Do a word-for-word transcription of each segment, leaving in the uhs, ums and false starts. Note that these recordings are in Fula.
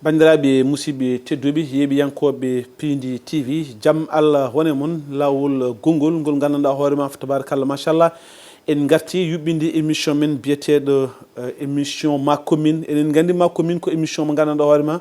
Banndiraaɓe musidɓe tedduɓe, yeeɓiyankooɓe Piindi T V, jam Allah wone mon. Laawol gonngol ngol nganndanɗaa hoore ma, fa tabarakallah, machallah. En ngarti yuɓɓinde émission men biyeteeɗo, eh, émission Ma Commune. Eɗen nganndi Ma Commune ko émission mo nganndanɗaa hoore ma,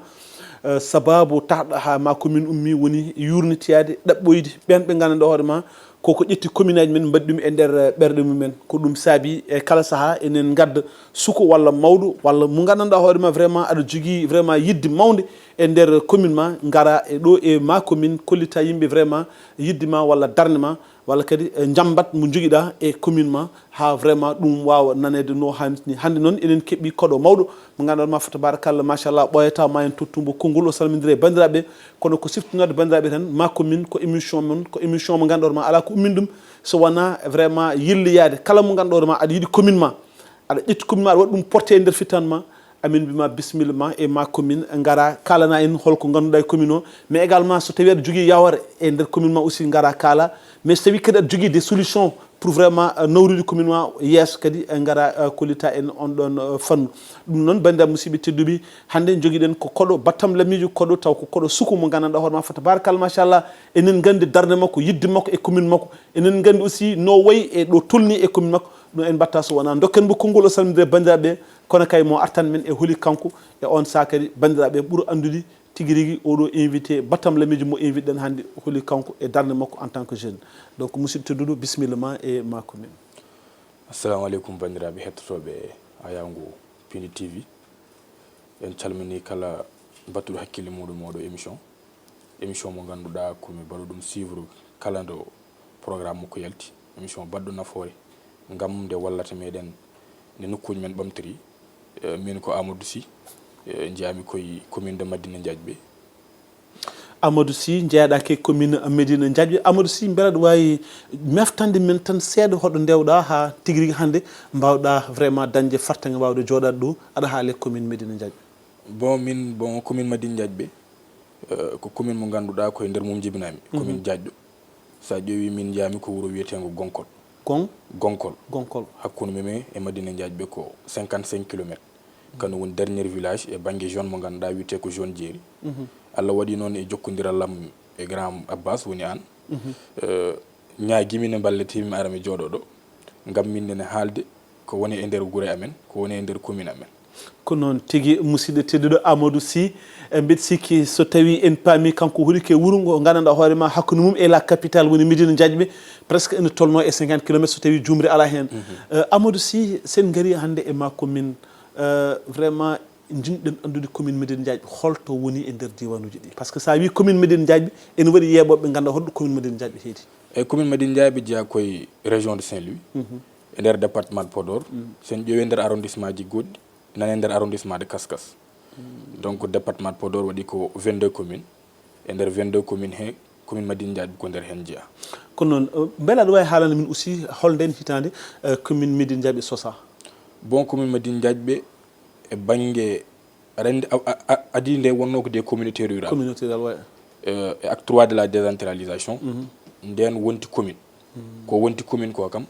eh, sababu tahɗo haa Ma Commune ummi woni yuurnitiyaade, ɗaɓɓoyde ɓeen ɓe nganndanɗaa hoore ma koko ƴetti commune aji men, mbaɗi ɗum e nder, eh, ɓerɗe mumen. Ko ɗum saabi e kala sahaa enen ngadda suko walla mawɗo walla mo nganndanɗaa hoore ma vraiment aɗa jogii vraiment yidde mawnde e nder commune ma, ngara e ɗo e Ma Commune, kollita yimɓe vraiment yidde ma walla darnde ma, walla kadi, eh, njambat mo jogiɗa e commune ma, haa vraiment ɗum waawa naneede no haanirta ni. Hannde noon eɗen keɓi koɗo mawɗo mo nganndanɗaa ma fa tabarakallah, machallah, ɓooyata ma en tottumbo konngol, o salmindira e banndiraaɓe. Kono ko siftinorde banndiraaɓe tan, Ma Commune ko émission mon, ko émission mo nganndanɗaa ma alaa ko ummini ɗum so wonaa vraiment yilloyaade kala mo nganndanɗaa ma aɗa yiɗi commune ma, aɗa ƴetti commune ma, aɗa waɗi ɗum porté e nder fitan ma, amin mbima bisimilla ma e Ma Commune, ngara kaalana en holko ngannduɗaa e commune o. Mais également so tawi aɗa jogii yawere e nder commune ma aussi, ngara kaala. Mais so tawi kadi aɗa jogii des solutions pour vraiment, euh, nawrude commune ma yeeso kadi, eh, ngara, eh, kollita en on ɗon, eh, fannu. Ɗum noon, banndiraaɓe musidɓe tedduɓe, hannde jogiɗen ko koɗo battam lamiijo, koɗo taw ko koɗo suku mo nganndanɗaa hoore ma fa tabarakallah, machallah. Enen nganndi darnde makko, yidde makko e commune makko. Enen nganndi aussi no wayi e ɗo tolni e commune makko. Ɗum en mbatta so wonaa dokken mo konngol, o salmindira e banndiraaɓe, kono kay mo artan men e holi kanko e on sahaa kadi, banndiraaɓe ɓuri anndude tigi rigi oɗo invité, battam lamiijo mo invité ɗen hannde, holi kanko e darnde makko en tant que jeune. Donc, musidɗo tedduɗo, bisimilla ma e Ma Commune. Assalamu aleykum, banndiraaɓe hettotooɓe Ayaango Piindi T V. En calminii kala battuɗo hakkille muɗum oɗo émission. Émission mo ngannduɗaa ko mi baɗo ɗum suivre kala ndo programme makko yalti. Émission baɗɗo nafoore ngam nde wallata meɗen nde nokkuuji men ɓamtori. Eh, min ko Amadou Sy, eh, jeyaami koye commune de Madina Ndiathbé. Amadou Sy, jeyaɗa ke commune Médina Ndiathbé. Amadou Sy, mbela aɗa waawi meftande min tan seeɗa hoɗo ndewɗa haa tigi rigi hannde mbawɗa vraiment dañde fartaŋŋe waawde jooɗaade ɗo, aɗa haale commune Médina Ndiathbé? Bon, min, bon, commune Madina Ndiathbé, eh, ko commune mo ngannduɗaa ko e nder mum jibinami, commune Diathio. So a ƴeewi, min njaami ko wuro wiyeteengo Gonkol. Gon? Gonkol. Gonkol. Hakkunde men e Madina Ndiathbé ko cinquante-cinq kilomètres. Kanum woni dernier village e bannge zone mo ngannduɗaa wiyetee ko zone Jeeri. Allah waɗi noon e jokkondiral am e grand Abbas woni aan. Eh, ñaagimi nde mballitee mi ara mi jooɗo ɗo. Ngam min nene haalde ko woni e nder gure amen, ko woni e nder commune amen. Ko noon tigi, musidɗo tedduɗo Amadou Sy, e mbeɗa sikki so tawi en paami kanko holi ke wuro ngo nganndanɗaa hoore ma hakkunde mum e la capitale woni Médina Ndiathbé, presque ene tolno e cinquante kilomètres so tawi juumre alaa heen. Eh, Amadou Sy, sen ngari hannde e Ma Commune, eh, vraiment njiɗɗen anndude commune Médina Ndiathbé holto woni e nder diwaanuuji ɗi. Par ce que so a wii commune Médina Ndiathbé, ene waɗi yeeɓooɓe ngannda holɗo commune Médina Ndiathbé heedi. E commune Madina Ndiathbé jeyaa koye région de Saint-Louis, e nder département de Podor, sen ƴeewi nder arrondissement ji goɗɗi, nane nder arrondissement de Kaskas. Donc département de Podor waɗi ko vingt-deux communes. E nder vingt-deux communes he, commune Madina Ndiathbé ko nder heen jeyaa. Kono noon, eh, mbela aɗa waawi haalande min aussi hol ndeen hitaande, eh, commune Médina Ndiathbé sosaa? Bon, commune Madina Ndiathbé e bannge aɗa anndi, a, a, a, adii nde wonnoo ko des communautés rurales. Communauté rurale, ouais. Euh, e acte trois de la décentralisation, ndeen wonti commune. Ko wonti commune ko kam,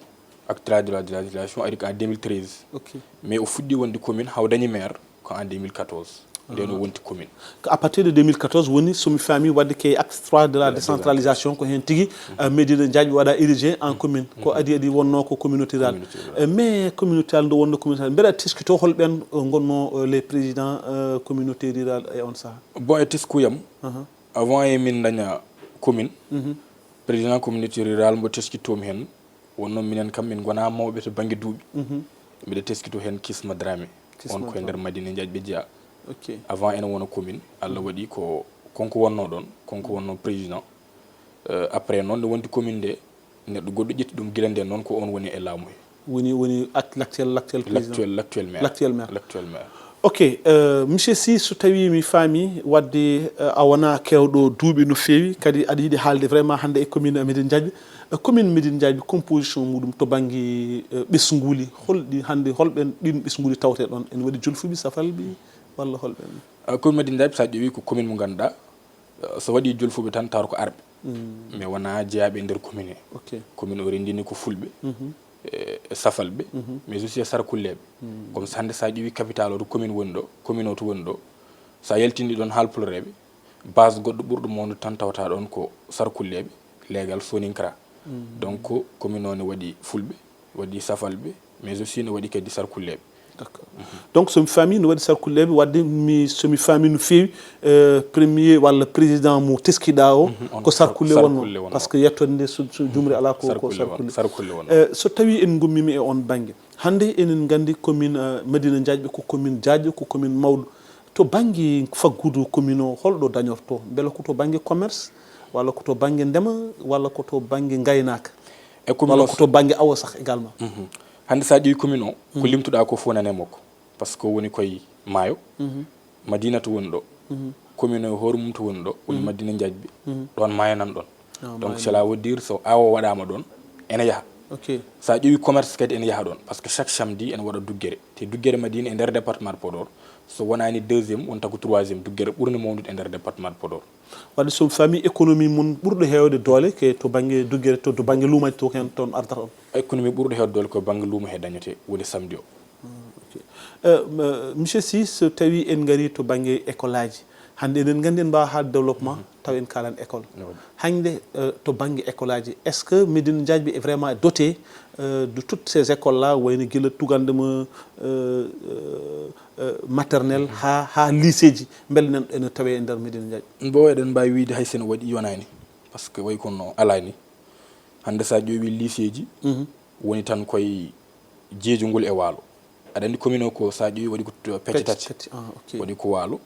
acte trois de la décentralisation ari ko en deux mille treize. Ok. Mais o fuɗɗi wonde commune, haa o dañi maire, ko en deux mille quatorze. Ndeen o wonti commune. Ko à partir de deux mille quatorze woni, so mi faami, waɗde ke acte trois de la décentralisation, ko heen tigi, euh, Médina Ndiathbé waɗa érigé en commune. Ko adii adii wonnoo ko communauté rurale. Communauté rurale. Euh, mais communauté rurale nde wonnoo communauté rurale, mbeɗa teskitoo hol ɓeen, euh, ngonnoo, euh, les présidents, euh, communauté rurale e on sahaa? Bon, e teskuyam, avant e min daña commune, président communauté rurale mbo teskitoomi heen, wonno minen kam min ngonaa mawɓe to bannge duuɓi. Mbiɗa teskito heen Kisma Dramé. On ko e nder Madina Ndiathbé jeyaa. Ok. Avant ene wona commune, Allah waɗi ko konko wonnoo ɗoon, konko wonnoo président. Euh, après noon nde wonti commune nde, neɗɗo goɗɗo ƴetti ɗum gila ndeen noon ko on woni e laamu he. Woni, woni act-, l'actuel, l'actuel président. L'actuel, l'actuel maire. L'actuel maire. L'actuel maire. Ok, euh, monsieur Sy, so tawi mi faami, wadde, euh, a wona kewɗo duuɓi no feewi, kadi aɗa yiɗi haalde vraiment hannde e commune Médina Ndiathbé. Euh, commune Médina Ndiathbé, composition muɗum to bannge, euh, ɓesnguuli, holɗi hannde, holɓen ɗin ɓesnguuli tawte ɗoon? Ene waɗi julfuɓe, safalɓe, walla holɓen? Euh, commune Médina Ndiathbé, so a ƴeewi ko commune mo ngannduɗaa, euh, so waɗi julfuɓe tan tawata ko arɓe. Mais wonaa jeyaaɓe e nder commune he. Ok. Commune o renndini ko fulɓe, e, e safalɓe, mais aussi e sarkulleeɓe. Comme ça, hannde so a ƴeewi capital o to commune woni ɗo, commune o to woni ɗo, So a yaltini ɗoon haalpulareeɓe, base goɗɗo ɓurɗo mawnude tan tawata ɗoon ko sarkulleeɓe, leegal soninkara. Donc, commune o ne waɗi fulɓe, waɗi safalɓe, mais aussi ne waɗi kadi sarkulleeɓe. D'accord. Donc, so mi faami no waɗi sarkulleeɓe, waɗde mi, so mi faami no feewi, euh, premier walla président mo teskiɗa o, ko sarkulle wonno. Parce que yettode nde, so, so jumri ala ko, ko sarkulle. Euh, so tawi en gummima e on bannge, hannde enen nganndi commune, euh, Madina Ndiaye ko commune jaajɗo, ko commune mawɗo. To bannge faggudu commune o, holɗo dañorto? Mbele ko to bannge commerce, walla ko to bannge ndema, walla ko to bannge ngaynaaka, e commune walla o ko to bannge awo sax également? Hannde so a ƴeewi commune o, ko limtuɗa ko fof nane makko. Parce que woni koye maayo, Madina to woni ɗo. Commune o hoore mum to woni ɗo, woni Madina Ndiaye. Ɗoon maayo nan ɗoon. Donc, cela veut dire so awo waɗaama ɗoon, ene yaha. Ok. So a ƴeewi commerce kadi ene yaha ɗoon, parce que chaque samedi ene waɗa duggere. Te duggere Madina e nder département de Podor, so wonaani deuxième, wonta ko troisième duggere ɓurde mawnude e nder département de Podor. Waɗde so mi faami économie mum ɓurɗo heewde doole ke to bannge duggere, to, to bannge luumaaji to ko heen toon ardata on. Économie ɓurɗo heewde doole ko bannge luumo he dañetee woni samedi o. Ok. Euh, m-, monsieur Sy, so tawi en ngari to bannge école aji, hannde eɗen nganndi en mbaawa haalde développement taw en kaalan école. Hannde, euh, to bannge école aji, est-ce que Médina Ndiaye est vraiment doté, euh, de toutes ces écoles là, wayno gila tugande mo, euh, euh, euh, maternelle ha, ha lycée ji, mbele nan ene tawe e nder Médina Ndiaye? Mbo eɗen mbaawi wiyde hay so ene waɗi yonaani, parce que way kono alaa ni. Hannde so a ƴeewi lycée ji, woni tan koye Jeejungol e Waalo. Aɗa anndi commune o ko so a ƴeewi waɗi ko to-, pecce tati. Tati, ah, ok. Waɗi ko Waalo,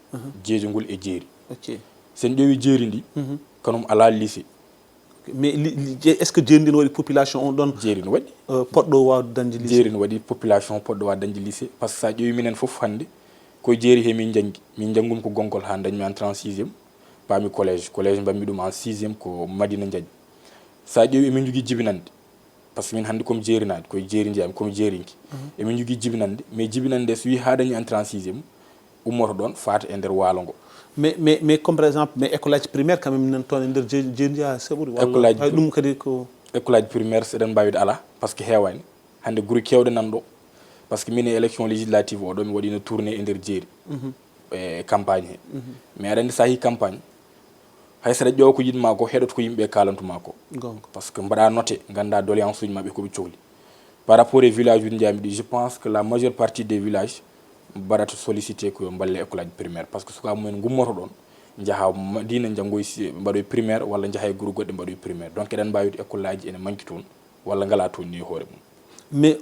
Jeejungol e Jeeri. Ok. So en ƴeewi Jeeri ndi, kanum alaa lycée. Mais li, li, je-, est-ce que Jeeri ndi no waɗi population on ɗoon, Jeeri no waɗi. euh, poɗɗo waawde dañde lycée? Jeeri no waɗi population poɗɗo waawde dañde lycée. Parce que so a ƴeewi minen fof hannde, koye Jeeri he min njanngi. Min njanngumi ko Gonkol haa dañmi entrée en sixième. Paami collège. Collège mbaɗmi ɗum en sixième ko Madina Ndiaye. So a ƴeewi emin njogii jibinannde. Parce que min hannde comme Jeerinaajo, koye Jeeri njeyami, comme Jeerinke. Emin njogii jibinannde, mais jibinannde nde so wii haa dañi entrée en sixième, ummoto ɗoon, faata e nder waalo ngo. Mais, mais, mais comme par exemple, mais école aji primaire quand même nan toon e nder Je-, Jeeri ndi haa seɓori, walla École aji hay pri- ɗum kadi ko École aji primaire, so eɗen mbaawi wiyde alaa, parce que heewaani. Hannde gure keewɗe nan ɗo, parce que min e élection législative o ɗo, mi waɗiino tournée e nder Jeeri, e campagne he. Mais aɗa anndi so a yii campagne, hay so aɗa ƴeewa ko yiɗ ma ko, heɗoto ko yimɓe kaalantu ma ko. Goonga. Parce que mbaɗa noté, ngannda doléance uji maɓɓe ko ɓe cohli. Par rapport e village uji njami ɗi, je pense que la majeure partie des villages mbaɗata sollicité ko yo mballe école aji primaire, parce que sukaaɓe mumen ngummoto ɗoon, njaha Madina, njanngoy si-, mbaɗoy primaire, walla njaha e gure goɗɗe mbaɗoy primaire. Donc eɗen mbaawi wiyde école aji ene manki toon, walla ngalaa toon ni e hoore mum. Mais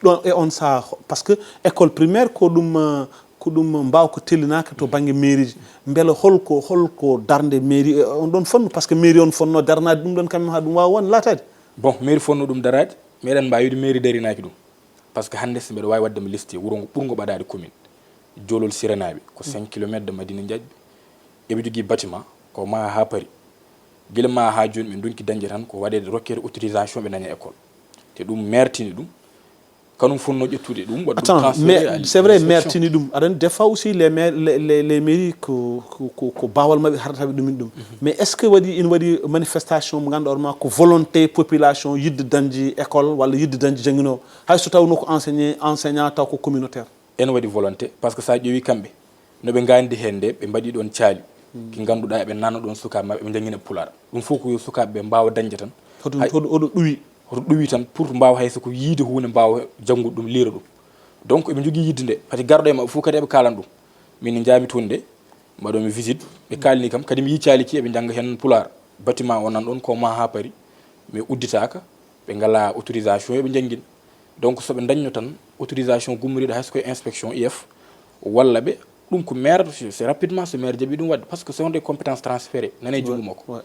ɗon e on saha, parce que école primaire ko ɗum, euh, ko ɗum mbawka tellinaaka to bannge mairie ji. Mbele holko, holko darnde mairie, euh, on ɗon fonno, parce que mairie on fonno daranaade ɗum ɗon quand même haa ɗum waawa won laataade? Bon, mairie fonno ɗum daraade, meɗen mbaawi wiyde mairie darinaaki ɗum. Parce que hannde so mbeɗa waawi waɗde mo liste wuro ngo ɓurngo ɓadaade commune, Joolol Siranaaɓe, ko cinq kilomètres de Madina Ndiaye. Eɓe njogii bâtiment, ko maha haa paari. Gila maha haa jooni, ɓe ndonki dañde tan ko waɗeede rokkeede autorisation ɓe daña école. Te ɗum maire tini ɗum, kanum fotnoo ƴettude ɗum, waɗa ɗum Attends, transféré à mais c'est vrai, maire l'inspection. Tini ɗum. Aɗa anndi, des fois aussi, les maires, les, les, les mairies, ko, ko, ko, ko baawal maɓɓe haɗata ɓe ɗumin ɗum. Mais est-ce que waɗi, ina waɗi manifestation mo ngannduɗaa hoore ma ko volonté population yiɗde dañde école walla yiɗde dañde jannginoowo? Hay so tawnoo ko enseignant, enseignant taw ko communautaire. Ene waɗi volonté, parce que so a ƴeewi kamɓe, no ɓe ngaandi heen nde, ɓe mbaɗi ɗoon caali. Ki ngannduɗaa eɓe naatna ɗoon sukaaɓe maɓɓe, eɓe njanngina Pulaar. Ɗum fof ko yo sukaaɓe ɓe mbaawa dañde tan. Hoto, Hay- hoto, hoto ɗuwi. Hoto ɗuwi tan, pour mbaawa hay so ko yiide huunde, mbaawa janngude ɗum, liira ɗum. Donc eɓe njogii yiɗde nde, pati garɗo e maɓɓe fof kadi eɓe kaalan ɗum. Min njahmi toon nde, mbaɗoomi visite, ɓe kaalni kam, kadi mi yii caali ki eɓe njannga heen Pulaar. Bâtiment o nan ɗoon ko maha haa paari, mais udditaaka, ɓe ngalaa autorisation eɓe njanngina. Donc so ɓe ndañno tan autorisation gummoriiɗo hay so ko e inspection I F, walla ɓe, ɗum ko maire, c'est rapidement so maire jaɓi ɗum waɗde, parce que ce sont des compétences transférées, nane junngo makko. Ouais.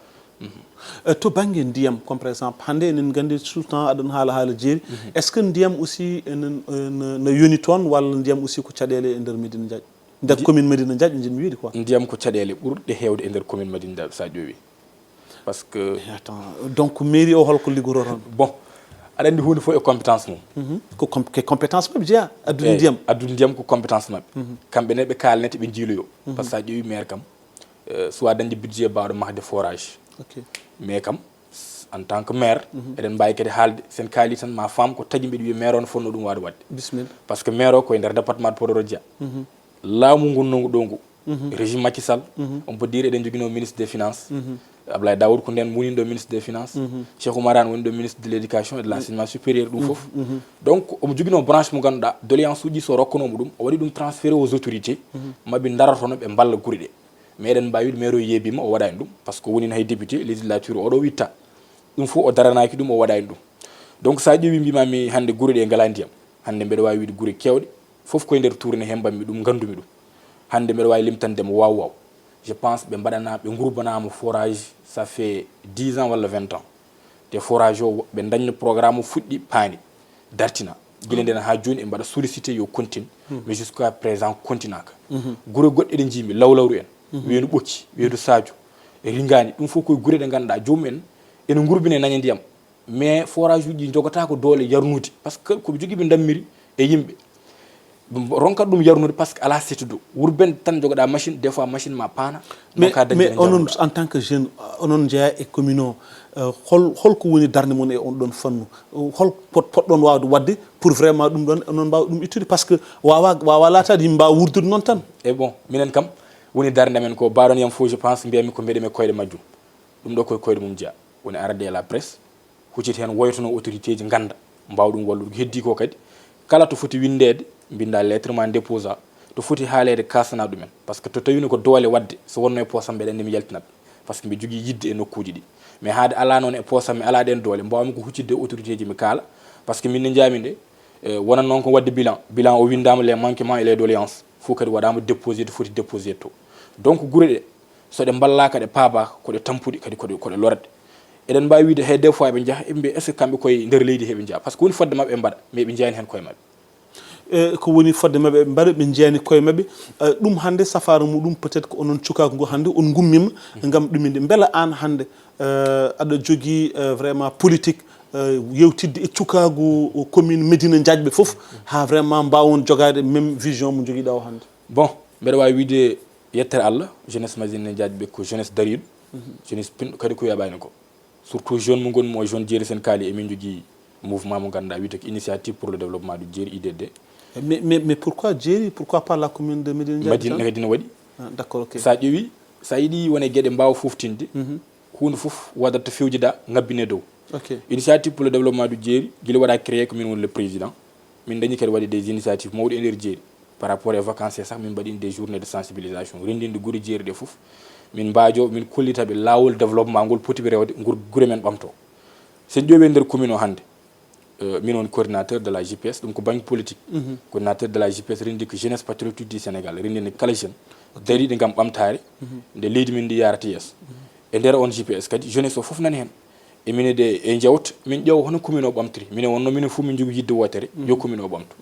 Euh, to bannge ndiyam, comme par exemple, hannde enen nganndi souvent aɗon haala haala Jeeri. Est-ce que ndiyam aussi enen, euh, no, no yoni toon, walla ndiyam aussi ko caɗeele e nder Médina Ndiaye? Nder commune Médina Ndiaye, njiɗmi wiyde quoi. Ndiyam ko caɗeele ɓurɗe heewde e nder commune Madina Ndiaye, so a ƴeewi. Parce que Mais attends, donc mairie o holko liggoto toon? Bon, aɗa anndi huunde fof e compétence mum. Ko com-, ke compétence maɓɓe jeyaa, addude Eeyi, ndiyam. Addude ndiyam ko compétence maɓɓe. Kamɓe ne ɓe kaalnete, ɓe njiiloyo. Parce que so a ƴeewi maire kam, euh, soit dañde budget mbaawɗo mahde forage. Ok. Mais kam, en tant que maire, eɗen mbaawi kadi haalde, sen kaali tan ma faam ko tagi mbiɗa wiya maire o no fotnoo ɗum waawde waɗde. Bismilla. Parce que maire o ko e nder département de Podor o jeyaa. Laamu ngu ngonnoo ɗo ngu, Régime Macky Sall, on peut dire eɗen joginoo ministre des finances. Ablaye Daoud ko ndeen woni ɗo ministre des finances. Cheikh Oumar Anne woni ɗo ministre de l'éducation et de l'enseignement supérieur, ɗum fof. Donc omo joginoo branche mo ngannduɗaa doléance uji so rokkanoomo ɗum, o waɗi ɗum transféré aux autorités. Maɓe ndarotono ɓe mballa gure ɗe. Mais eɗen mbaawi wiide maire o yeebiima, o waɗaani ɗum, parce que woni hay député législature oɗo witta. Ɗum fof o daranaaki ɗum, o waɗaani ɗum. Donc so a ƴeewi mbimaami hannde gure ɗe ngalaa ndiyam. Hannde mbeɗa waawi wiide gure keewɗe, fof koye nder tourné he mbaɗmi ɗum, nganndumi ɗum. Hannde mbeɗa waawi limtande mo waaw waaw. Je pense ɓe mbaɗana, ɓe ngurbanaama forage, ça fait dix ans walla vingt ans. Te forage o, ɓe dañno programme o, fuɗɗi paani, dartina. Gila nden haa jooni e mbaɗa sollicité yo continue, mais jusqu'à présent continaka. Gure goɗɗe ɗe njiimi, Lawlawru en, Weendu Ɓokki, Weendu Sadio, e Ringaani, ɗum fof koye gure ɗe ngannduɗaa joomum en ene ngurbine naña ndiyam. Mais forage uji ɗi njogataa ko doole yarnude, parce que ko ɓe jogii ɓe ndammiri e yimɓe. Ronkat ɗum yarnude, parce que alaa setudo. Wurben tan jogoɗaa machine, des fois machine ma paana. Mais, Donc, a dañde mais ɗo onon, njarnuɗaa. En tant que jeune, onon jeyaa e commune o, euh, hol, holko woni darnde mon e on ɗon fannu? Hol pot-, potɗon waawde waɗde pour vraiment ɗum ɗon onon mbaawa ɗum ittude? Parce que waawa, waawa laataade yimɓe mbaawa wuurdude noon tan. E bon, minen kam, woni darnde men ko mbaɗon yam fof, je pense, mbiyami ko mbeɗem e koyɗe majjum. Ɗum ɗo koye koyɗe mum jeyaa. Woni arde e la presse, huccit heen, woytono autorité ji ngannda, mbaawa ɗum wallude. Ko heddii ko kadi, kala to foti winndeede, mbinnda lettre ma, déposa. To foti haaleede, kaasana ɗumen. Parce que to tawino ko doole waɗde, so wonno e poosam, mbeɗa anndi mi yaltinat. Parce que mbiɗa jogii yiɗde e nokkuuji ɗi. Mais haade alaa noon e poosam, mi alaa ɗeen doole, mbaawmi ko huccitde e autorité ji, mi kaala. Parce que min ne njaami nde, eh, wonat noon ko waɗde bilan. Bilan o winndaama, les manquements et les doléances. Fof kadi waɗaama déposé to foti déposé to. Donc gure ɗe, so ɗe mballaaka, ɗe paabaaka, ko ɗe tampuɗe, kadi ko ɗe, ko ɗe lorɗe. Eɗen mbaawi wiide hay des fois eɓe njaha, eɓe mbiya est-ce que kamɓe koye nder leydi heɓe njaha? Parce que woni fodde maɓɓe ɓe mbaɗa, mais ɓe njeyaani heen koye maɓɓe. E ko woni fodde maɓɓe ɓe mbaɗa, ɓe njeyaani koye maɓɓe. Eh, ɗum hannde safaara muɗum peut-être ko onon cukaagu ngu hannde on ngummiima ngam ɗuminde. Mbela aan hannde, eh, aɗa jogii, eh, vraiment politique, eh, yewtidde e cukaagu commune Médina Ndiathbé fof, haa vraiment mbaawon jogaade même vision mo njogiɗaa o hannde? Bon, mbeɗa waawi wiide yettere Allah, jeunesse Médina Ndiathbé ko jeunesse dariiɗo, jeunesse pinɗo kadi ko weeɓaani ko. Surtout jeune mo ngonmi o, jeune Jeeri Sen Kaali, emin njogii mouvement mo ngannduɗaa wiyetee ko Initiative pour le Développement du Jeeri, I D D. Mais, mais, mais pourquoi Jeeri? Pourquoi pas la commune de Médina Ndiathbé Madina tan? Kadi no waɗi. Ah, d'accord, ok. So a ƴeewi, so a yiɗi wone geɗe mbaawa foftinde, huunde fof waɗata fewjida, ngabbine dow. Ok. Initiative pour le Développement du Jeeri, gila waɗa créé ko min woni le président. Min dañi kadi waɗde des initiatives mawɗe e nder Jeeri. Par rapport e vacances he sax, min mbaɗi des journées de sensibilisation, renndinde gure Jeeri ɗe fof. Min mbaajo, min kollita ɓe laawol développement ngol poti ɓe rewde, ngur-, gure men ɓamto. So en ƴeewi e nder commune o hannde, euh, min woni coordinateur de la J P S, ɗum ko bannge politique. Coordinateur de la J P S renndi ko Jeunesse Patriotique du Sénégal, renndinde kala jeune. Dariiɗo ngam ɓamtaare, nde leydi men ndi yaarata yeeso. E nder on J P S kadi, jeunesse o fof nani heen. E minen de, e jewte, min ƴeewa hono commune o ɓamtiri. Minen wonno, minen fof min njogii yiɗde wootere, yo commune o ɓamtu.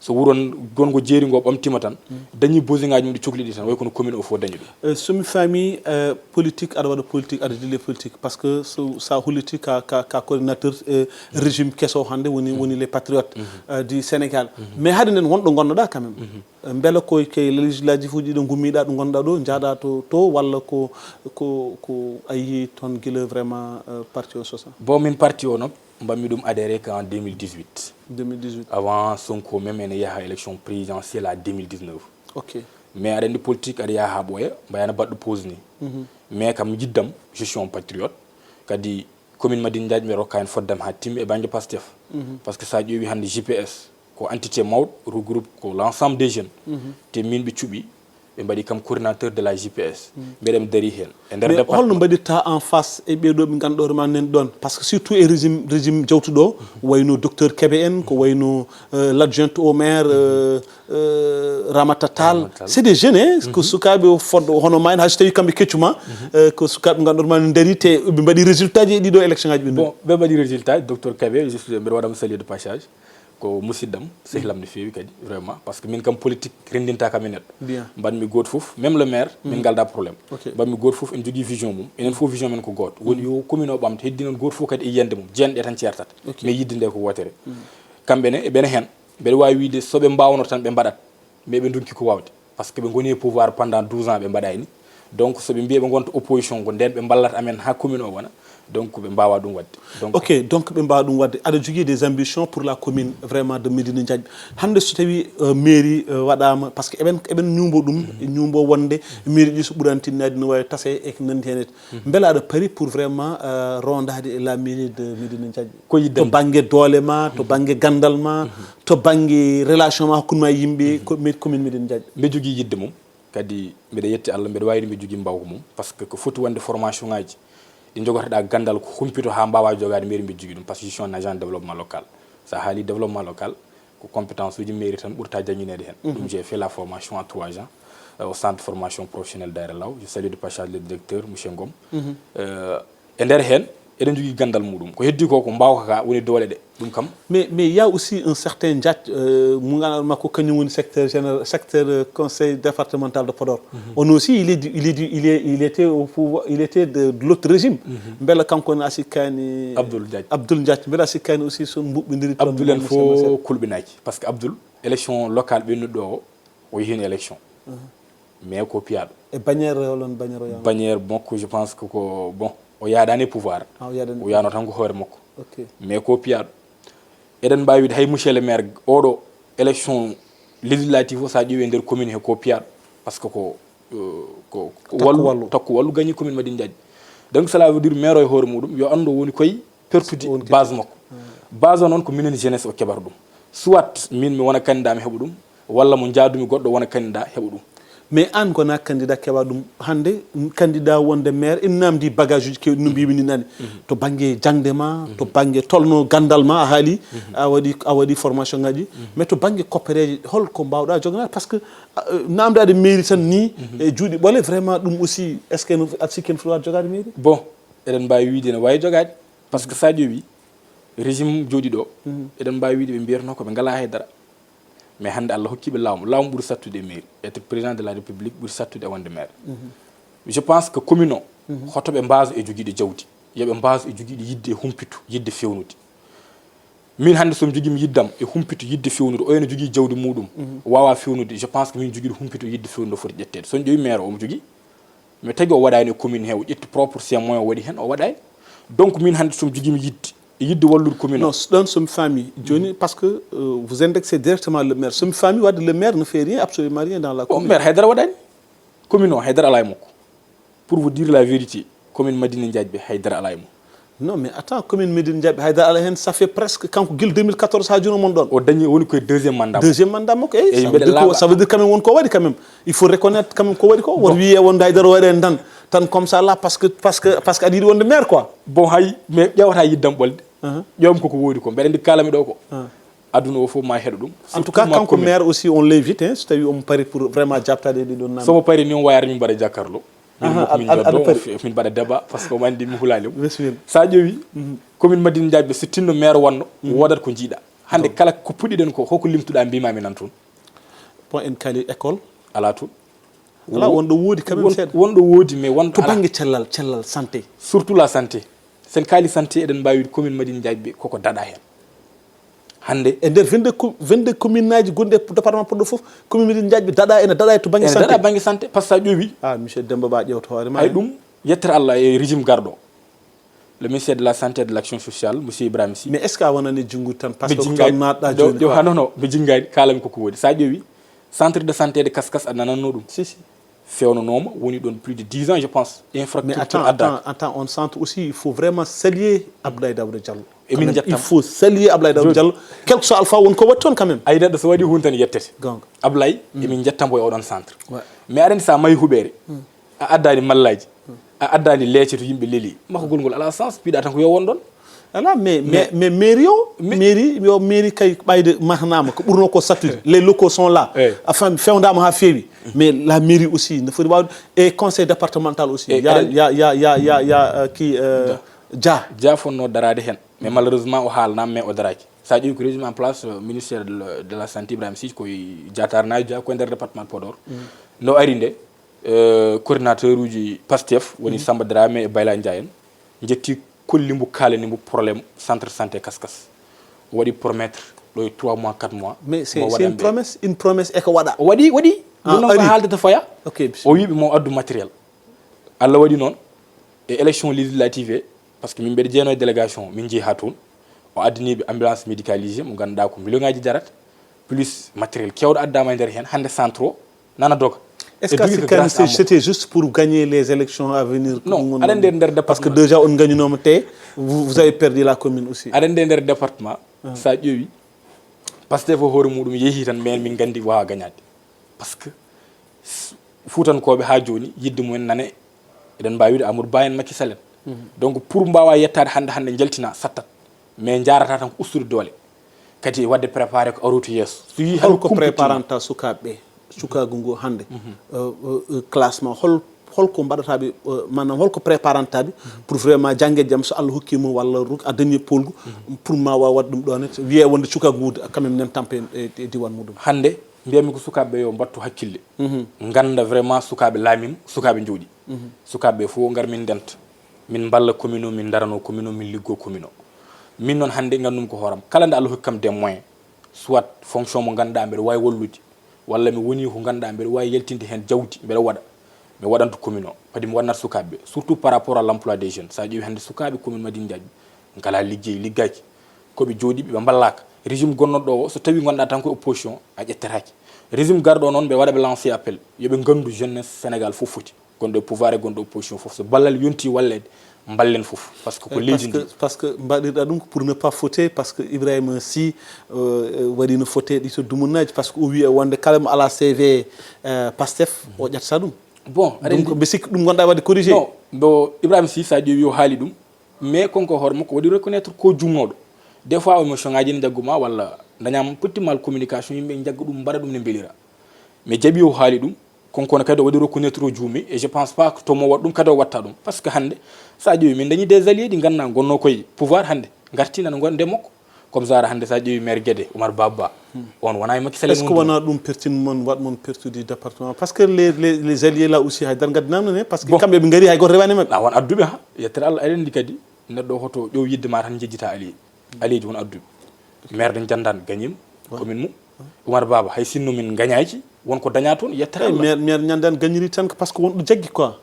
So wuro n-, gongo Jeeri ngo ɓamtiima tan, dañi besoin ngaji mum ɗi cokli ɗi tan, way kono commune o fof dañi ɗum. Eh, so mi faami, eh, politique, aɗa waɗa politique, aɗa dille politique, parce que so, sa holliti ka, ka, ka coordinateur, eh, régime keso hannde woni, woni les patriotes, eh, du Sénégal. Mais haade nden wonɗo ngonnoɗaa quand même. Eh, mbela koye, koye législatif uji ɗo ngummiɗaa, ɗo ngonnoɗaa ɗo, njaaɗaa to, to, walla ko, ko, ko a yii toon gila vraiment, eh, parti o sosa? Bon, min parti o noon, mbaɗmi ɗum adhéré ko en deux mille dix-huit. Deux mille dix-huit. Avant Sonko même ene yaha élection présidentielle à deux mille dix-neuf. Ok. Mais aɗa anndi politique aɗa yaha haa ɓooya, mbayana baɗɗo pause ni. Mais kam jiddam, je suis un patriote. Kadi commune Madina Ndiathbé mi rokka heen foddam haa timmi e bannge Pastef. Parce que so a ƴeewi hannde J P S, ko entité mawɗo, regroupe ko l'ensemble des jeunes. Te min ɓe cuɓi, ɓe mbaɗi kam coordinateur de la J P S. Mbeɗa mi darii heen. E nder Mais département. Holno mbaɗirta en face e ɓee ɗo ɓe ngannduɗaa hoore ma nan ɗoon? Parce que surtout e régime, régime jawtuɗo o, ko wayno docteur Kébé en, ko wayno, euh, l'adjointe au maire, euh, euh, Ramata Tall. Ramata Tall. C'est des jeunes, hein, ko sukaaɓe o fodde hono ma en, hay so tawii kamɓe keccuma, euh, ko sukaaɓe ngannduɗaa hoore ma nan darii te ɓe mbaɗi résultat ji e ɗiɗo élection ngaji ɓe. Bon, ɓe mbaɗi résultat, docteur Kébé, juste mbeɗa waɗa mo saluer de passage. Ko musiɗɗam, sehlam no feewi kadi, vraiment. Parce que min kam politique renndinta kam e neɗɗo. Bien. Mbaɗmi gooto fof, même le maire, min ngalda problème. Ok. Mbaɗmi gooto fof, en jogii vision mum. Enen fof vision men ko gooto. Woni yo commune o ɓamto, heddi noon gooto fof kadi e yiyannde mum. Jeyanɗe tan ceertata. Ok. Mais yidde nde ko wootere. Kamɓe ne, eɓene heen. Mbeɗa waawi wiide so ɓe mbaawno tan ɓe mbaɗat. Mais ɓe ndonki ko waawde. Parce que ɓe ngoni e pouvoir pendant douze ans ɓe mbaɗayni. Donc so ɓe mbiya ɓe ngonta opposition ko ndeen ɓe mballata amen haa commune o wona. Donc ɓe mbawa ɗum wadde. Donc Ok, donc ɓe mbawa ɗum wadde. Aɗa jogii des ambitions pour la commune vraiment de Médina Ndiaye. Hannde so tawi euh, mairie euh, waɗama, parce que eɓen eɓen ñuumbo ɗum, ñuumbo wonde mairie ji so ɓurantinnaade no wawi tase e ko nandi hen. Mbela aɗa pari pour vraiment euh, rondade e la mairie de Médina Ndiaye? Ko to yiddam. Banggue doole ma, to banggue gandal ma, to banggue relation ma hakkude ma e yimɓe ko mairie commune Médina Ndiaye? Mbe jogii yidde mum, kadi mbeɗa yetti Allah, mbeɗa wawi mbe jogii mbawka mum, parce que ko foti wonde formation ngaji ɗi jogortoɗa gandal ko humpito ha mbawa jogade mairie, mbe jogii ɗum, parce que je suis un agent de développement local. Sa haali développement local, ko compétence uji mairie tan ɓurta jannginede hen. Ɗum j'ai fait la formation en trois ans euh, au centre de formation professionnelle d'Aéré Lao. Je salue de passage le directeur, monsieur Ngom. Euh, e nder hen eɗen jogii gandal muɗum, ko heddi ko ko mbawka ka woni doole ɗe. Ɗum kam Mais mais il y a aussi un certain Ndiaye euh, mo ganduɗa makko kañum woni secteur général, secteur euh, conseil départemental de Podor. On aussi il est du- il est du- il est il était au pouvoir, il était de, de l'autre régime. Mbela kanko ne a sikkani Abdoul Ndiaye. Abdoul Ndiaye, mbela a sikkani aussi son mbuɓɓidiri toon Abdoul en mo Moussa Moussa. Fof kulɓinaki, parce que Abdoul élection locale ɓennuɗo o, o yehi hen élection. Mais ko piyaɗo. E bannière holon bannière o yano? Bannière makko, je pense que ko bon, o yaadani e pouvoir. Ah, o yaadani. O yano tan ko hoore makko. Ok. Mais ko piyaɗo. Eɗen mbawi wiide hay monsieur le maire, oɗo élection législative o, sa ƴeewi e nder commune he ko piyaɗo, parce que ko euh, ko ko Takku wallu wallu. Takku wallu gagné commune Madina Ndiaye. Donc cela veut dire maire o e hoore muɗum yo andu woni koye pertude Woni koye base makko. Base o noon ko minen jeunesse o keɓata ɗum, soit min mi wona candidat mi heɓa ɗum, walla mo jaadumi goɗɗo wona candidat heɓa ɗum. Mais an gona candidat keɓa ɗum hannde, candidat wonde maire, ina namdi bagage uji kewɗi no mbimi ni nani. To banggue jangde ma, to banggue tolno gandal ma a haali, a waɗi a waɗi formation ngaji, mais to banggue koppereje holko mbawɗa joganaade? Parce que euh, namdade mairie tan ni e juuɗe ɓole vraiment ɗum aussi est ce que no aɗa sikki no foti waade jogade mairie? Bon, eɗen mbawi wiide ne wawi jogade, parce que sa ƴeewi régime jooɗi ɗo, eɗen mbawi wiide ɓe mbiyatno ko ɓe ngala haydara. Mais hannde Allah hokkiɓe laamu, laamu ɓuri sattude e mairie, être président de la république ɓuri sattude e wonde maire. Je pense que commune o, hoto ɓe mbaaso e jogiiɗo jawdi, yoɓe mbaaso e jogiiɗo yidde e humpito, yidde fewnude. Min hannde somi jogiimi yiddam e humpito yidde fewnude, o ene jogii jawdi muɗum, wawa fewnude, je pense que min jogiiɗo humpito yidde fewnude o foti ƴetteede. Somi ƴeewi maire omo jogii, mais tagi o waɗani e commune he, o ƴetti propre ses moyens o waɗi hen, o waɗani. Donc min hannde somi jogiimi yidde e yidde wallude commune o. Non, ɗon somi faami joni, parce que euh, vous indexez directement le maire. Somi faami wadde le maire ne fait rien, absolument rien dans la Bon, commune. Maire haydara waɗani. Commune o haydara ala e makko. Pour vous dire la vérité, commune Madina Ndiaye ɓe haydara ala e mum. Non mais attends, commune Médina Ndiaye haydara ala hen, ça fait presque kanko gila deux mille quatorze ha joni mon ɗon. O dañi, woni koye deuxième mandat. Deuxième mandat makko, eh, Eyyi, ça, mbeɗa veut dire ko, laaɓa. Ça veut dire quand même won ko waɗi quand même. Il faut reconnaître quand même ko waɗi ko. Won wiye won haydara waɗi en tan, tan comme ça là, parce que parce que parce que aɗa yiɗi wonde maire quoi. Bon, hay mais ƴewata yiddam ɓolde. Uh-huh. Ƴewam koko woodi ko, mbeɗa andi kalami ɗo ko. Uh-huh. Aduna o fof ma heɗo ɗum. En tout cas, Surtout ma kanko commune. Maire aussi on l'invite, hein, so tawi omo pari pour vraiment jabtade e ɗiɗon namde. Somo pari ni on wayata min mbaɗa jakarlo. Min Aha, mokko min aɗa- aɗa joddo, pari. Min mbaɗa débat parce que omo andi mi hulani mo. Bismillah. Sa ƴeewi commune Madina Ndiaye ɓe, so tinno maire wonno, wodat ko jiiɗa. Hannde kala ko puɗɗiɗen ko, hoko limtuɗa mbimami nan toon? Bon, en kali école. Ala toon. Ala, won ɗo woodi quand même Won- seeɗa. Won ɗo woodi, mais won To ala. Banggue cellal, cellal santé. Surtout la santé. Sen kaali santé, eɗen mbawi wiide commune Madina Ndiaye ɓe koko daɗa hen. Hannde E nder vingt-deux co- vingt-deux commune aji gonɗi e département Podor fof, commune Médina Ndiaye daɗa, ene daɗa to banggue ene santé. Daɗa banggue santé, parce que sa ƴeewi. Ah, monsieur Demba Ba ƴewta hoore ma. Hay ɗum, yettere Allah e régime garɗo, le ministère de la santé et de l'action sociale, monsieur Ibrahima Sy. Mais est ce que a wonani junngo tan, parce que Ɓe jinngani. Tan naatɗa Ɗo- joni ɗo quoi. Hano no ɓe jinngani, kalami koko woodi. Sa ƴeewi centre de santé de Kaskas, a nananno ɗum. Si, si. Fewnanoma, woni ɗon plus de dix ans, je pense. Mais Infrastructure attends, adda. Attends, attends, on centre aussi, il faut vraiment saluer Abdoulaye Daouda Diallo. Et Quand min même, jettam. Il faut saluer Abdoulaye Daouda Joni. Diallo. Quel que soit alpha won ko waɗi toon quand même. Ay neɗɗo so waɗi hunde tan yettet. Donc, Ablaye, emin jettambo e oɗon centre. Ouais. Mais aɗa andi sa mahi huɓeere, a addani mallaji, a addani leece to yimɓe leeli, mahugol ngol ala sens, mbiɗa tan ko yo won ɗon. Ala, mais mais mais mairie o, mairie yo mairie kay ɓayde mahnama ko ɓurno ko sattude. Les locaux sont là. Eyyi. Enfin, fewndama ha feewi. Mais la mairie aussi ne foti wawde, et conseil départemental aussi. Eyyi, Ya aɗa- ya ya ya ya ya euh, qui euh, Dia. Dia fonno darade hen, mais malheureusement o haalnama, mais o daraki. Sa ƴeewi ko régime en place, euh, ministère de la, de la santé, Ibrahima Sy, koye jatarnajo Dia, koye nder département Podor. No ari nde, euh, coordinateur uji Pastef woni Samba Dramé e Bayla Ndiaye en jetti, kolli mbo, kalani mbo problème centre santé Kaskas. O waɗi promettre ɗo e trois mois, quatre mois. Mais c'est Mo c'est une waɗanɓe. Promesse, une promesse eko waɗa. O waɗi, waɗi. Ah, Ɗum noon ari. Ko haalde to faya. Ok. O wi ɓe mo addu matériel. Allah waɗi noon, e élection législative he, Parce que min mbeɗa jeeyano e délégation, min njehi haa toon. O addani ɓe ambulance médicalisée mo ngannduɗaa ko million ŋaaji jarata, plus matériel keewɗo addaama e nder heen. Hannde centre o nana doga. Est-ce que a sikkani c'était juste pour gagner les élections à venir? Non, aɗa nder nder Parce que département. Déjà on gagnanoma te, vous, vous avez perdu la commune aussi. Aɗa nder nder département, so a ƴeewi, Pastef o hoore muɗum yehi tan, mais min nganndi wawa gañade. Parce que s- fuutankooɓe haa jooni yidde mumen nane, eɗen mbaawi wiide Amadou Ba en, Macky Sall en. Donc pour mbaawa yettaade hannde hannde njaltina sattat, mais njaarata tan ko ustude doole, kadi waɗde préparé ko aroyta yeeso. So yii hannde Holko kumpitima- préparanta sukaaɓe ɓe, sukaagu ngu hannde? Euh, euh, euh, classement hol holko mbaɗataɓe? Euh, maanaam holko préparantaaɓe pour vraiment jannge jam, so Allah hokkii mo walla ruk a dañi polgu, pour ma waaw waɗ ɗum ɗo ne, wiyee wonde sukaagu ngu quand même nen tampe e e diwaan muɗum? Hannde mbiyatmi ko sukaaɓe ɓe yo mbattu hakkille, ngannda vraiment sukaaɓe laamima, sukaaɓe njooɗi. Sukaaɓe ɓe fof ngar min ndenta, min mballa commune o, min ndarano commune o, min liggo commune o. Min noon hannde nganndumi ko hooram, kala nde Allah hokki kam des moyens, soit fonction mo ngannduɗaa mbeɗa waawi wallude, walla mi woni ko ngannduɗaa mbeɗa waawi yaltinde heen jawdi, mbeɗa waɗa. Mi waɗanto commune o, kadi mi waɗnat sukaaɓe ɓe, surtout par rapport à l'emploi des jeunes. So a ƴeewi hannde sukaaɓe commune Madina Diagne ngalaa liggey, liggaaki, ko ɓe jooɗiiɓe, ɓe mballaaka. Régime gonnooɗo o, so tawi ngonɗaa tan ko opposition, a ƴettataake. Régime garɗo o noon, mbeɗa waɗa ɓe lancé appel, yo ɓe nganndu jeunesse Sénégal fof foti, gonɗo e pouvoir e gonɗo opposition fof, so ballal yonti walleede, mballen fof, parce que ko Eh, leydi parce que ndi. Parce que mbaɗirɗa ɗum ko pour ne pas fauter, parce que Ibrahima Sy, euh, euh, waɗino fauté ɗi to dumunnaji, parce que o wiya wonde kala mo ala C V, euh, Pastef, o ƴettata ɗum. Bon, aɗa Donc anndi- mbi sikki ɗum gonɗa waɗde corrigé. Non, mbo Ibrahima Sy, so a ƴeewi o haali ɗum, mais kanko hoore makko waɗi reconnaître ko jumnoɗo. Des fois omo so ngaji ne jagguma walla dañama petit mal communication, yimɓe jagga ɗum, mbaɗa ɗum ne mbelira. Mais jaɓi o haali ɗum, kanko ne kadi o waɗi reconnaître o juumi, et je pense pas que to mo waɗ ɗum kadi o watta ɗum. Parce que hannde, so a ƴeewi min dañi des alliés ɗi ngannduɗaa gonno koye pouvoir, hannde ngarti nana ngonde makko. Comme ça hannde, so a ƴeewi maire Guédé, Oumar Baba, on wona e Macky Sall Est-ce que woni ɗum. Wona ɗum pertini mon, waɗ mon perdu du département? Parce que les, les, les alliés là aussi hay dar ngaddi namno ne, parce que Bon. Kamɓe ɓe ngari hay goto rewani maɓɓe. A won adduɓe ha, yettere Allah, aɗa anndi kadi neɗɗo hoto ƴeew yidde ma tan njejjita allié. Alliéji won adduɓe. Maire de Ndiandane gañima commune mum. Oumar Baba, hay sinno min gañaki, won ko daña toon, yettere Hey, Allah. Maire, maire Ndiandane gagniri tan ko parce que won ɗo jaggi quoi.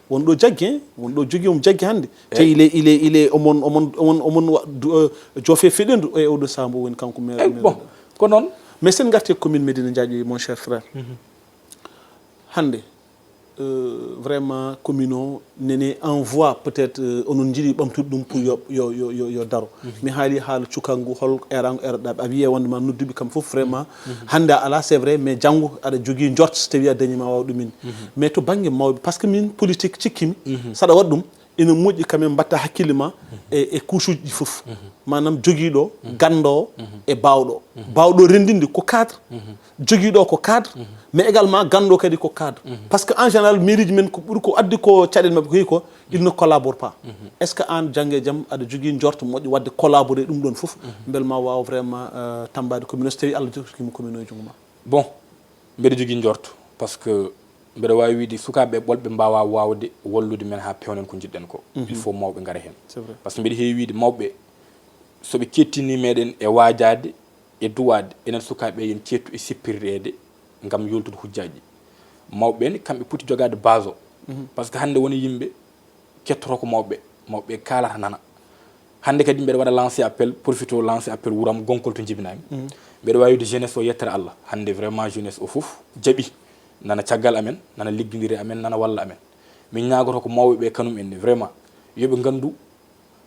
Won ɗo jaggi, hein? Won ɗo jogii omo jaggi hannde. Te il est, il est, il est, omon, omon, omon, omon wa- du- euh, joofe feɗendu e oɗo saha mbo woni kanko maire. Eh, Maire bon, Ndiandane. Ko noon. Mais sen ngarti e commune Médina Ndiaye, mon cher frère. Hannde, euh, vraiment commune o nene en voie peut-être, euh, onon njiɗi ɓamtude ɗum pour yo yo yo yo, yo daro. Mi haali haala cukangu, hol erango eroɗaɓe, a wiye wonde ma nodduɓe kam fof vraiment. Hannde a ala, c'est vrai, mais janngo aɗa jogii njort so tawi a dañi ma waaw ɗumin. Mais to bannge mawɓe, parce que min politique cikkimi, saɗa waɗ ɗum, ina moƴƴi quand même mbatta hakkille ma e e couche uji ɗi fof. Maanaam jogiiɗo, ganndo e baawɗo. Baawɗo renndinde ko cadre, jogiiɗo ko cadre, mais également ganndo kadi ko cadre. Parce que en général mairie ji men ko ɓuri ko addi ko caɗeele maɓɓe ko heewi ko, il ne collabore pas. Est-ce que aan jannge jam aɗa jogii njorto moƴƴo waɗde collaborer ɗum ɗoon fof, mbele ma waaw vraiment euh, tambaade commune o so tawi Allah jokkima commune o e junngo ma? Bon, mbeɗa jogii njorto, parce que mbeɗa waawi wiide sukaaɓe ɓolɓe mbaawa waawde wallude men haa pewnen ko njiɗɗen ko. Il faut mawɓe ngara heen. C'est vrai. Parce que mbeɗa heewi wiide mawɓe, so ɓe kettini meɗen e waajaade e duwaade, enen sukaaɓe yen kettu e sippirɗeede ngam yoltude hujjaaji. Mawɓe ɓe ne kamɓe poti jogaade base o. Parce que hannde woni yimɓe kettoto ko mawɓe, mawɓe kaalata nana. Hannde kadi mbeɗa waɗa lancé appel, profito lancé appel wuram Gonkol to njibinami. Mbeɗa waawi wiide jeunesse o yettere Allah. Hannde vraiment jeunesse o fof jaɓi, nana caggal amen, nana liggondiri e amen, nana walla amen. Min ñaagoto ko mawɓe ɓe kanum en ne vraiment, yoɓe nganndu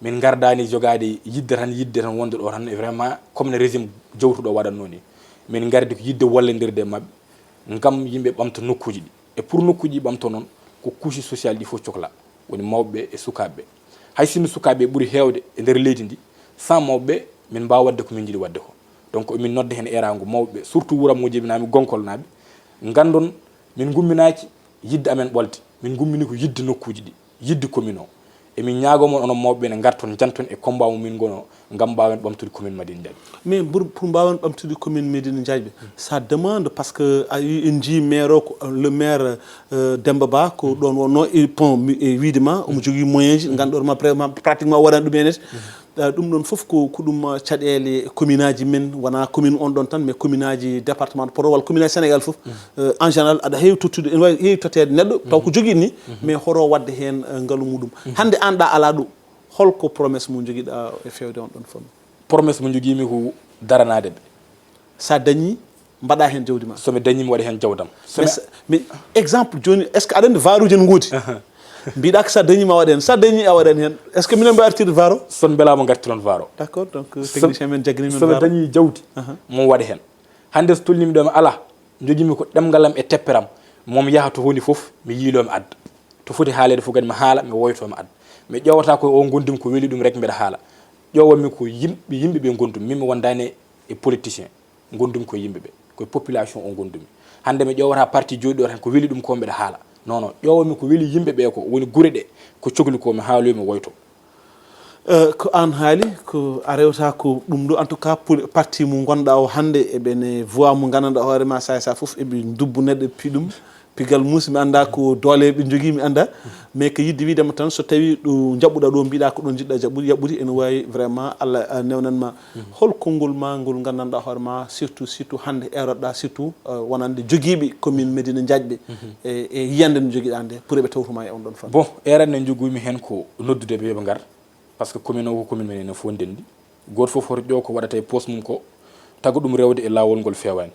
min ngardani jogaade yidde tan, yidde tan wonde ɗo tan e vraiment comme no régime jawtuɗo waɗatno ni. Min ngardi ko yidde wallondirde e maɓɓe ngam yimɓe ɓamta nokkuuji ɗi. E pour nokkuuji ɗi ɓamto noon, ko couche sociale ɗi fof cokla, woni mawɓe ɓe e sukaaɓe ɓe. Hay sinno sukaaɓe ɓe ɓuri heewde e nder leydi ndi, sans mawɓe ɓe min mbaawa waɗde ko min njiɗi waɗde ko. Donc emin nodda heen eeraango mawɓe ɓe, surtout wuram mo jibinami, Gonkolnaaɓe, nganndon min ngumminaaki yidde amen ɓolde, min ngummini ko yidde nokkuuji ɗi, yidde commune o. Emin ñaagoo mon onon mawɓe ɓe ne ngarton, njanton e combat mo min ngono ngam mbaawen ɓamtude commune Madina Ndiaye. Mais pour, pour mbaawen ɓamtude commune Médina Ndiaye, ça demande, parce que a yi- en njii maire o ko, le maire euh, Demba Ba ko ɗoon wonno e pont mi- e wiide ma omo jogii moyen ji, ngannduɗon ma vraiment pratiquement o waɗani ɗum en. Euh, ɗum ɗoon fof ko ko ɗum euh, caɗeele commune aji men, wona commune on ɗoon tan, mais commune aji département de Podor walla commune aji Sénégal fof. Euh, en général aɗa heewi tottude, ene wawi heewi totteede neɗɗo taw ko jogii ni, mais horo waɗde heen euh, ngalu muɗum. Hannde aan ɗa alaa ɗo, Holko promesse mo jogiɗa e fewde on ɗon famille? Promesse mo jogiimi ko daranaade ɓe. Sa dañi, mbaɗa heen jawdi ma? So mi dañi, mi waɗa heen jawdam. So mi- Mais, mais exemple jooni, est ce que aɗa anndi varuji en ngoodi? Mbiɗa ko sa dañi ma waɗa heen, sa dañi a waɗan heen. Est ce que minen mbawi artirde varo? So mi mbelaama ngartiron varo. D' accord, donc technicien men jaggini min So mi varo. Dañi jawdi, mo waɗa heen. Hannde so tolnimi ɗo mi ala, jogiimi ko ɗemngal am e tepperam. Moom yaha to woni fof, mi yiilo mi adda. To foti haaleede fof kadi mi haala, mi woyto mi adda. Mi ƴoowata ko o gondumi ko weli ɗum rek mbeɗa haala. Ƴoowami ko yimɓe, yimɓe ɓe gondumi. Min mi wondaani e politicien. Gondumi ko yimɓe ɓe. Ko e population o gondumi. Hannde mi ƴoowata parti jooɗiɗo tan ko weli ɗum ko mbeɗa haala. Non, non. Ƴoowami ko weli yimɓe ɓe ko woni gure ɗe. Ko cokli ko mi haaloyo mi woyto. Eh, ko an haali, ko a rewta ko ɗum ɗo, en tout cas, pour parti mo gonɗa o hannde, eɓe ne voix mo gandanɗa hoore ma, sa sa fof eɓe dubbu neɗɗo pi ɗum, pigal musi, mi annda ko doole ɓe jogii, mi annda. Mais ko yidde wiidema tan, so tawi ɗo jaɓɓuɗa ɗo, mbiɗa ko ɗon jiɗɗa jaɓɓude, yaɓɓude, ene wawi vraiment Allah, eh, newnan ma. Hol konngol ma ngol gandanɗa hoore ma, surtout, surtout hannde eroɗa, surtout, eh, wonande jogiiɓe commune Médina Ndiathbé, e, e yiyande nde jogiɗa nde, pour eɓe tawtuma e on ɗon fannu? Bon, erande jogumi heen ko noddude ɓe yoɓe ngar. Par ce que commune o ko commune men enen fof ndenndi. Gooto fof hoto ƴeew ko waɗata e poos mum ko, taga ɗum rewde e laawol ngol feewaani.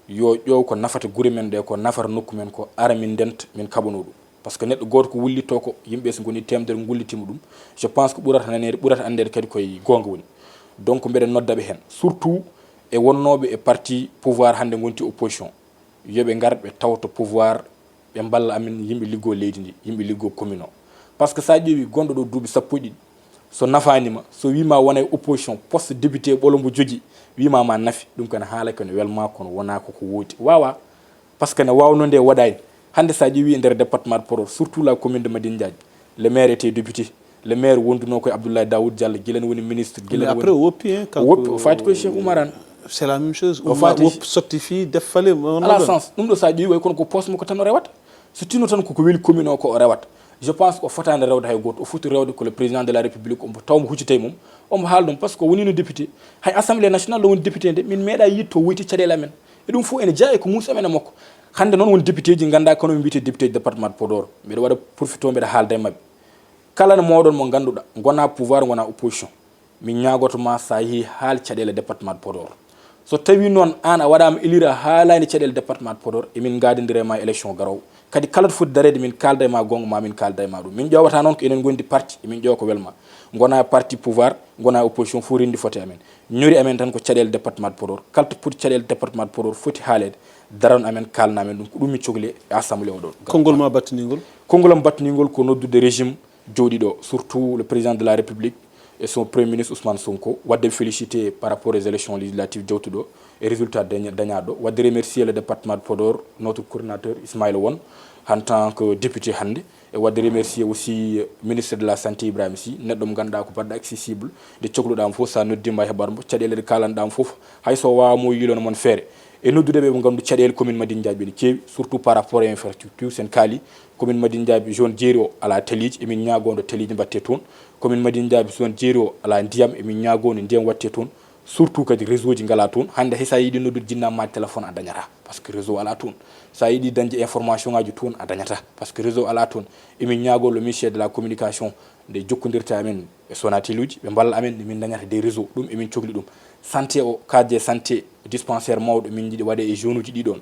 Yo ƴeew ko nafata gure men ɗe, ko nafata nokku men ko, ara min ndenta, min kaɓano ɗum. Par ce que neɗɗo gooto ko wullitto ko, yimɓe so ngoni teemedere ngullitiima ɗum, je pense que ɓurata naneede, ɓurata anndeede kadi koye goonga woni. Donc mbeɗa nodda ɓe heen, surtout e wonnooɓe e parti pouvoir hannde ngonti opposition. Yo ɓe ngar ɓe tawto pouvoir, ɓe mballa amen, yimɓe liggoo leydi ndi, yimɓe liggoo commune o. Par ce que so a ƴeewi gonɗo ɗo duuɓi sappo e ɗiɗi, so nafaani ma, so wii ma wona e opposition, poste député ɓolo mbo jogii, wii ma ma nafi, ɗum ko ene haala ko ene welma, kono wonaa ko ko woodi. Waawaa. Par ce que ne waawnoo nde waɗaani. Hannde so a ƴeewi e nder département de Podor, surtout la commune de Madina Ndiathbé, le maire était député. Le maire wondunoo ko e Abdoulaye Daoud Diallo, gila ne woni ministre, gila Mais ne après woni o woppi, hein, o woppi, o faati koye Cheikh Oumar Anne. C'est la même chose. O Oumar faati- woppi, sotti fii, def fale, on Ala a- sens. Ɗum ɗo so a ƴeewi way kono ko poste makko tan o rewata. So tinno tan koko weli commune o ko o rewata. Je pense que o fotaani rewde hay gooto. O foti rewde ko le président de la république, omo taw mo huccita e mum, omo haala ɗum. Par ce que o woniino député. Hay assemblée nationale o woni député nde, min meeɗa yiide to woyti caɗeele amen. E ɗum fof ene jeyaa e ko muusi amen e makko. Hannde noon won député ji ngannduɗaa kono ɓe mbiyetee député ji département de Podor. Mbeɗa waɗa profito mbeɗa haalda e maɓɓe. Kala no mooɗon mo ngannduɗaa, ngonaa pouvoir, ngonaa opposition. Min ñaagoto ma so a yehii haal caɗeele département de Podor. So tawii noon aan a waɗaama élire a haalaani caɗeele département de Podor, emin ngaadindira e ma élection garoowo. Kadi kala to foti dareede min kaalda e ma goonga ma min kaalda e ma ɗum. Min ƴoowata noon ko enen ngondi parti, emin ƴoowa ko welma. Ngonaa parti pouvoir, ngonaa opposition, fof renndi foti amen. Ñori amen tan ko caɗeele département de Podor. Kala to poti caɗeele département de Podor foti haaleede, daron amen, kaalna amen ɗum. Ko ɗum min cokli e assemblée o ɗo. Konngol ma battiningol? Konngol am battiningol ko noddude régime jooɗiiɗo, surtout le président de la République et son premier ministre Ousmane Sonko, waɗde félicité par rapport aux élections législatives jawtuɗo e résultat daña- dañaaɗo, waɗde remercier le département de Podor, notre coordinateur Ismaïla Won, en tant que député hannde, e waɗde remercier aussi ministre de la santé Ibrahima Sy, neɗɗo mo ngannduɗaa ko baɗɗo accessible, nde cokluɗaa mo fof so a noddiima a heɓat mo, caɗeele ɗe kaalanɗaa mo fof, hay so o waawaa mo yiilono mon feere. E noddude ɓe ɓe nganndu caɗeele commune Madina Ndiathbé ene keewi, surtout par rapport e infrastructure, sen kaali commune Madina Ndiathbé zone jeeri o alaa taliiji, emin ñaagoo nde taliiji mbaɗtee toon. Commune Madina Ndiathbé zone jeeri o alaa ndiyam, emin ñaagoo nde ndiyam waɗtee toon. Surtout kadi réseau ji ngalaa toon. Hannde hay so a yiɗi noddude jinnaa ma téléphone a dañataa, par ce que réseau alaa toon. So a yiɗi dañde information ngaaji toon a dañataa, par ce que réseau alaa toon. Emin ñaagoo le ministère de la communication nde jokkondirta amen e Sonatel uji, ɓe mballa amen nde min dañata des réseaux, ɗum emin cokli ɗum. Santé o, case de santé, dispensaire mawɗo min njiɗi waɗe e zone uji ɗi ɗoon.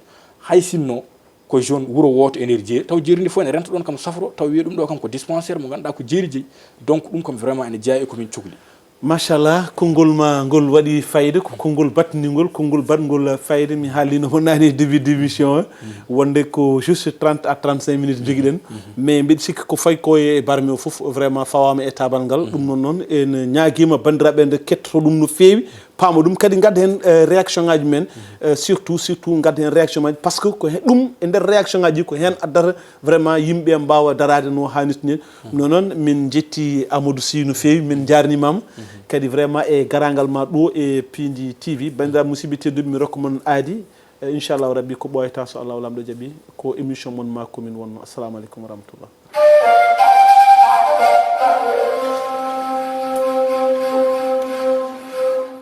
Hay sinno ko zone wuro wooto e nder jeeri, taw jeeri ndi fof ene renta ɗoon kam safro, taw wiya ɗum ɗo kam ko dispensaire mo ngannduɗaa ko jeeri jeyi. Donc ɗum kam vraiment ene jeyaa e ko min cokli. Machallah, konngol ma ngol waɗi fayida, ko konngol batningol, konngol baɗngol fayida. Mi haalino mo naani e début d' émission o, wonde ko juste trente à trente-cinq minutes jogiɗen. Mais mbiɗa sikki ko fayi ko e barmi o fof vraiment fawaama e taabal ngal. Ɗum noon noon en ñaagiima banndiraaɓe nde kettoto ɗum no feewi, paama ɗum kadi ngadda heen, eh, réaction ngaji men, eh, surtout, surtout ngadda heen réaction ngaji, par ce que ko he-, ɗum e nder réaction ngaji ko heen addata vraiment yimɓe mbaawa daraade no haanirta ni. No noon min njetti Amadou Sy no feewi, min njaarnimaama kadi vraiment e garaangal ma ɗo e Piindi T V. Banndiraaɓe musidɓe tedduɓe, mi rokka mon aadi, eh, inchallahu rabbi ko ɓooyata so Allahu Laamɗo jaɓi, ko émission mon Ma Commune wonno. Assalamu aleykum wa rahmatullah.